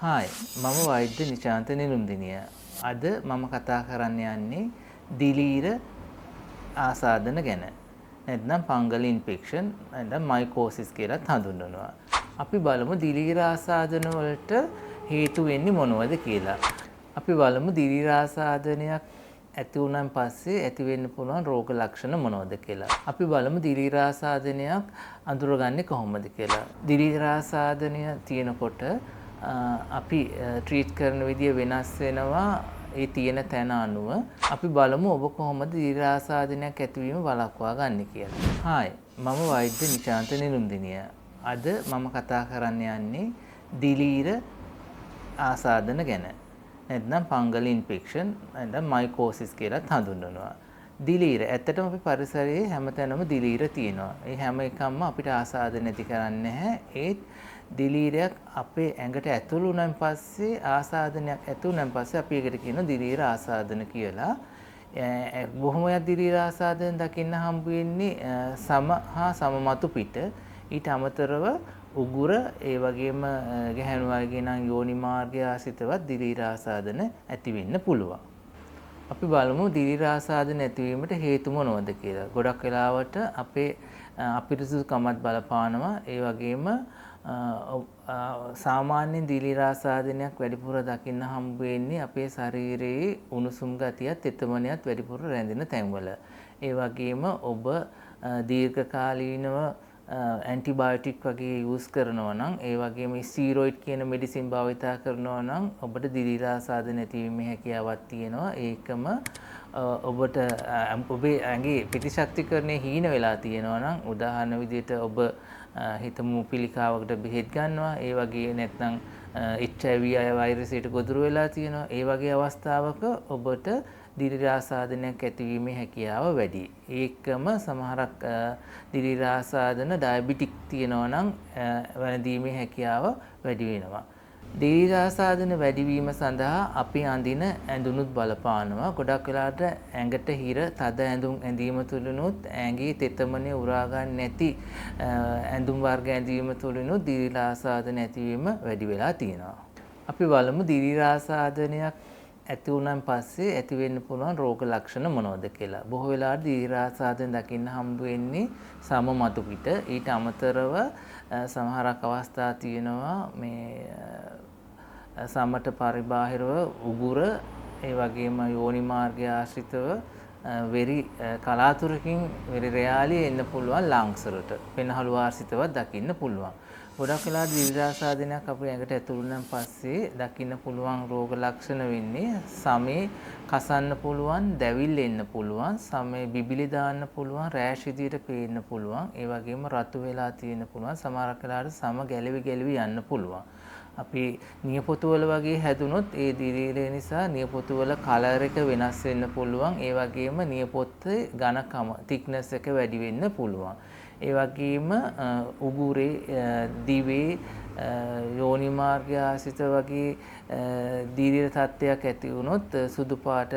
Hi, මම වෛද්‍ය නිශාන්ත නෙළුම්දිනිය. අද මම කතා කරන්න යන්නේ දිලීර ආසාදන ගැන. නැත්නම් ෆංගල් ඉන්ෆෙක්ෂන් නැත්නම් මයිකෝසිස් කියලාත් හඳුන්වනවා. අපි බලමු දිලීර ආසාදන වලට හේතු වෙන්නේ මොනවද කියලා. අපි බලමු දිලීර ආසාදනයක් ඇති වුණාන් පස්සේ ඇති වෙන්න පුළුවන් රෝග ලක්ෂණ මොනවද කියලා. අපි බලමු දිලීර ආසාදනයක් අඳුරගන්නේ කොහොමද කියලා. දිලීර ආසාදනය තියෙනකොට අපි ට්‍රීට් කරන විදිය වෙනස් වෙනවා ඒ තියෙන තැන අනුව. අපි බලමු ඔබ කොහොමද දිලීර ආසාදනයක් ඇතිවීම වළක්වා ගන්නේ කියලා. හායි, මම වෛද්‍ය නිශාන්ත නෙළුම්දිනිය. අද මම කතා කරන්න යන්නේ දිලීර ආසාදන ගැන. නැත්නම් ෆංගල් ඉන්ෆෙක්ෂන් නැත්නම් මයිකෝසිස් කියලාත් හඳුන්වනවා. දිලීර ඇත්තටම අපි පරිසරයේ හැමතැනම දිලීර තියෙනවා. ඒ හැම එකක්ම අපිට ආසාදන ඇති කරන්නේ නැහැ. ඒත් දිලීරයක් අපේ ඇඟට ඇතුළු වුණාන් පස්සේ, ආසාදනයක් ඇති වුණාන් පස්සේ අපි ඒකට කියනවා දිලීර ආසාදන කියලා. බොහොමයක් දිලීර ආසාදන දකින්න හම්බ වෙන්නේ සම හා සම මතු පිට. ඊට අමතරව උගුර, ඒ වගේම ගැහැණු අයගේ නම් යෝනි මාර්ගය ආශ්‍රිතවත් දිලීර ආසාදන ඇති වෙන්න පුළුවන්. අපි බලමු දිලීර ආසාදන ඇතිවීමට හේතු මොනවද කියලා. ගොඩක් වෙලාවට අපේ අපිරිසුදුකමත් බලපානවා. ඒ වගේම සාමාන්‍යයෙන් දිලීර ආසාදනයක් වැඩිපුර දකින්න හම්බ වෙන්නේ අපේ ශරීරයේ උණුසුම් ගතියත් තෙතමනයත් වැඩිපුර රැඳෙන තැන්වල. ඒ වගේම ඔබ දීර්ඝකාලීනව ඇන්ටිබයොටික් වගේ යූස් කරනවා නම්, ඒ වගේම ස්ටීරොයිඩ් කියන මෙඩිසින් භාවිතා කරනවා නම් ඔබට දිලීර ආසාදන ඇතිවීමේ හැකියාවක් තියෙනවා. ඒකම ඔබට ඔබේ ඇඟේ ප්‍රතිශක්තිකරණය හීන වෙලා තියෙනවා නම්, උදාහරණ විදිහට ඔබ හිතමු පිළිකාවකට බෙහෙත් ගන්නවා, ඒ වගේ නැත්නම් HIV වෛරසයට ගොදුරු වෙලා තියෙනවා, ඒ වගේ අවස්ථාවක ඔබට දිලීර ආසාදනයක් ඇතිවීමේ හැකියාව වැඩි. ඒකම සමහරක් දිලීර ආසාදන ඩයබටික් තියෙනවා නම් වැළඳීමේ හැකියාව වැඩි වෙනවා. දිලීර ආසාදන වැඩිවීම සඳහා අපි අඳින ඇඳුනුත් බලපානවා. ගොඩක් වෙලාවට ඇඟට හිර තද ඇඳුම් ඇඳීම තුලිනුත්, ඇඟේ තෙතමනේ උරා ගන්න නැති ඇඳුම් වර්ග ඇඳීම තුලිනුත් දිලීර ආසාදන ඇතිවීම වැඩි වෙලා තියෙනවා. අපි බලමු දිලීර ආසාදනයක් ඇති වුණාන් පස්සේ ඇති වෙන්න පුළුවන් රෝග ලක්ෂණ මොනවද කියලා. බොහෝ වෙලාවට දිලීර ආසාදන දකින්න හම්බ වෙන්නේ සම මතු පිට. ඊට අමතරව සමහරක් අවස්ථා තියෙනවා මේ සමට පරිබාහිරව උගුර, ඒ වගේම යෝනි මාර්ගය ආශ්‍රිතව වෙරි කලාතුරකින් වෙරි රයාලි එන්න පුළුවන් ලංග්ස් වලට. පෙනහළු ආශ්‍රිතවත් දකින්න පුළුවන්. ගොඩක් වෙලාවට දිලීර ආසාදනයක් අපේ ඇඟට ඇතුළු වුණාන් පස්සේ දකින්න පුළුවන් රෝග ලක්ෂණ වෙන්නේ සමේ කසන්න පුළුවන්, දැවිල්ල එන්න පුළුවන්, සමේ බිබිලි දාන්න පුළුවන්, රෑෂ් විදියට පේන්න පුළුවන්, ඒ වගේම රතු වෙලා තියෙන්න පුළුවන්, සමහරක් වෙලාවට සම ගැලවි ගැලවි යන්න පුළුවන්. අපි නියපොතු වල වගේ හැදුනොත් ඒ දිලීරය නිසා නියපොතු වල කලර් එක වෙනස් වෙන්න පුළුවන්, ඒ වගේම නියපොත්තේ ඝනකම තික්නස් එක වැඩි වෙන්න පුළුවන්. ඒ වගේම උගුරේ, දිවේ, යෝනි මාර්ගය ආශ්‍රිත වගේ දිලීර තත්ත්වයක් ඇති වුණොත් සුදු පාට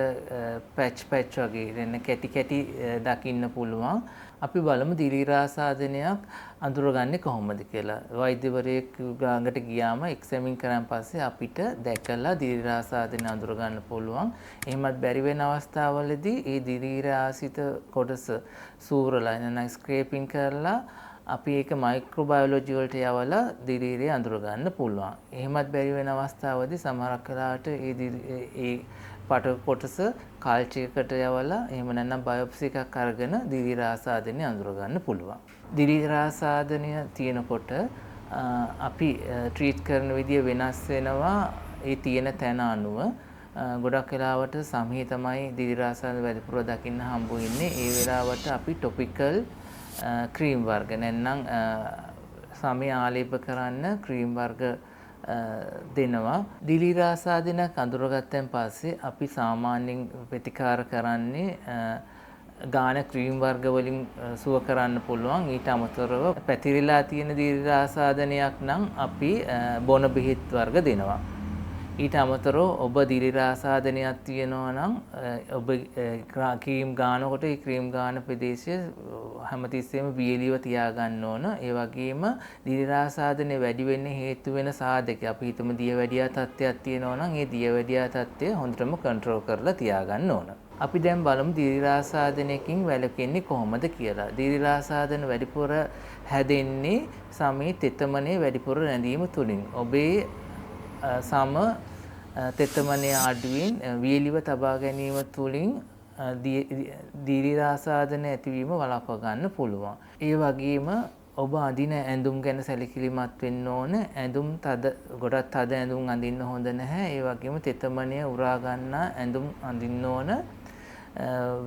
පැච් පැච් වගේ එන්න කැටි කැටි දකින්න පුළුවන්. අපි බලමු දිලීර ආසාදනයක් අඳුරගන්නේ කොහොමද කියලා. වෛද්‍යවරයෙක් ළඟට ගියාම එක්සැමින් කරාන් පස්සේ අපිට දැකලා දිලීර ආසාදනය අඳුරගන්න පුළුවන්. එහෙමත් බැරි වෙන අවස්ථාවලදී ඒ දිලීර ආසිත කොටස සූරලා නැත්නම් ස්ක්‍රේපින් කරලා අපි ඒක මයික්‍රෝබයොලොජි වලට යවලා දිලීරය අඳුරගන්න පුළුවන්. එහෙමත් බැරි වෙන අවස්ථාවලදී සමහරක් වෙලාවට ඒ පට කොටස කල්චර් එකට යවලා එහෙම නැත්නම් බයොප්සි එකක් අරගෙන දිලීර ආසාදනය අඳුරගන්න පුළුවන්. දිලීර ආසාදනය තියෙනකොට අපි ට්‍රීට් කරන විදිය වෙනස් වෙනවා ඒ තියෙන තැන අනුව. ගොඩක් වෙලාවට සමහි තමයි දිලීර ආසාදන වැඩිපුර දකින්න හම්බ වෙන්නේ. ඒ වෙලාවට අපි ටොපිකල් ක්‍රීම් වර්ග නැත්නම් සමේ ආලේප කරන්න ක්‍රීම් වර්ග දෙනවා. දිලීර ආසාදනයක් අඳුරගත්තන් පස්සේ අපි සාමාන්‍යයෙන් ප්‍රතිකාර කරන්නේ ගාන ක්‍රීම් වර්ග වලින් සුව කරන්න පුළුවන්. ඊට අමතරව පැතිරිලා තියෙන දිලීර ආසාදනයක් නම් අපි බොන බෙහෙත් වර්ග දෙනවා. ඊට අමතරව ඔබ දිලිර ආසාදනයක් තියෙනවා නම් ඔබ ක්‍රීම් ගානකොට ඒ ක්‍රීම් ගාන ප්‍රදේශය හැමතිස්සෙම වියලිව තියාගන්න ඕන. ඒ වගේම දිලිර ආසාදනය වැඩි වෙන්න හේතු වෙන සාධක අපි හිතමු දියවැඩියා තත්ත්වයක් තියෙනවා නම් ඒ දියවැඩියා තත්ත්වය හොඳටම කන්ට්‍රෝල් කරලා තියාගන්න ඕන. අපි දැන් බලමු දිලිර ආසාදනයකින් වැළකෙන්නේ කොහොමද කියලා. දිලිර ආසාදන වැඩිපුර හැදෙන්නේ සමේ තෙතමනේ වැඩිපුර රැඳීම තුලින්. ඔබේ සම තෙතමනේ අඩුවෙන් වියලිව තබා ගැනීම තුලින් දිලිර ආසාදන ඇතිවීම වළක්වා ගන්න පුළුවන්. ඒ වගේම ඔබ අඳින ඇඳුම් ගැන සැලකිලිමත් වෙන්න ඕන. ඇඳුම් තද, ගොඩක් තද ඇඳුම් අඳින්න හොඳ නැහැ. ඒ වගේම තෙතමනය උරා ගන්නා ඇඳුම් අඳින්න ඕන.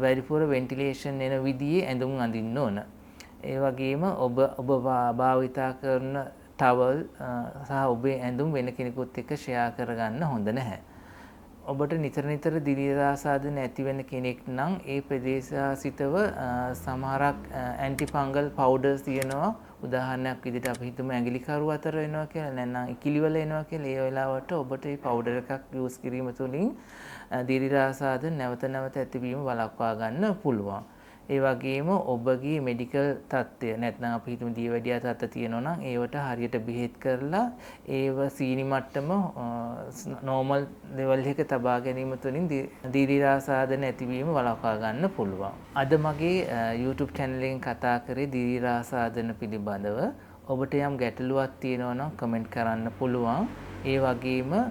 වැඩිපුර වෙන්ටිලේෂන් එන විදිහේ ඇඳුම් අඳින්න ඕන. ඒ වගේම ඔබ ඔබ භාවිතා කරන ටවල් සහ ඔබේ ඇඳුම් වෙන කෙනෙකුත් එක්ක ෂෙයා කරගන්න හොඳ නැහැ. ඔබට නිතර නිතර දිලිර ආසාදන ඇති වෙන කෙනෙක් නම් ඒ ප්‍රදේශාසිතව සමහරක් ඇන්ටි ෆංගල් පවුඩර්ස් තියෙනවා. උදාහරණයක් විදිහට අපි හිතමු ඇඟිලි කරු අතර එනවා කියලා, නැත්නම් ඉකිලි වල එනවා කියලා. ඒ වෙලාවට ඔබට මේ පවුඩර් එකක් යූස් කිරීම තුළින් දිලිර ආසාදන නැවත නැවත ඇතිවීම වළක්වා ගන්න පුළුවන්. ඒ වගේම ඔබගේ මෙඩිකල් තත්ත්වය නැත්නම් අපි හිතමු දියවැඩියා තත්ත්ව තියෙනවා නම් ඒවට හරියට බෙහෙත් කරලා ඒව සීනි මට්ටම නෝමල් ලෙවල් එක තබා ගැනීම තුළින් දිලිර ආසාදන ඇතිවීම වළක්වා ගන්න පුළුවන්. අද මගේ YouTube channel එකෙන් කතා කරේ දිලිර ආසාදන පිළිබඳව. ඔබට යම් ගැටලුවක් තියෙනවා නම් කමෙන්ට් කරන්න පුළුවන්. ඒ වගේම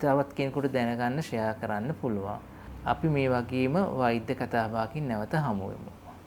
තවත් කෙනෙකුට දැනගන්න ෂෙයා කරන්න පුළුවන්. අපි මේ වගේම වෛද්‍ය කතාබහකින් නැවත හමු වෙමු.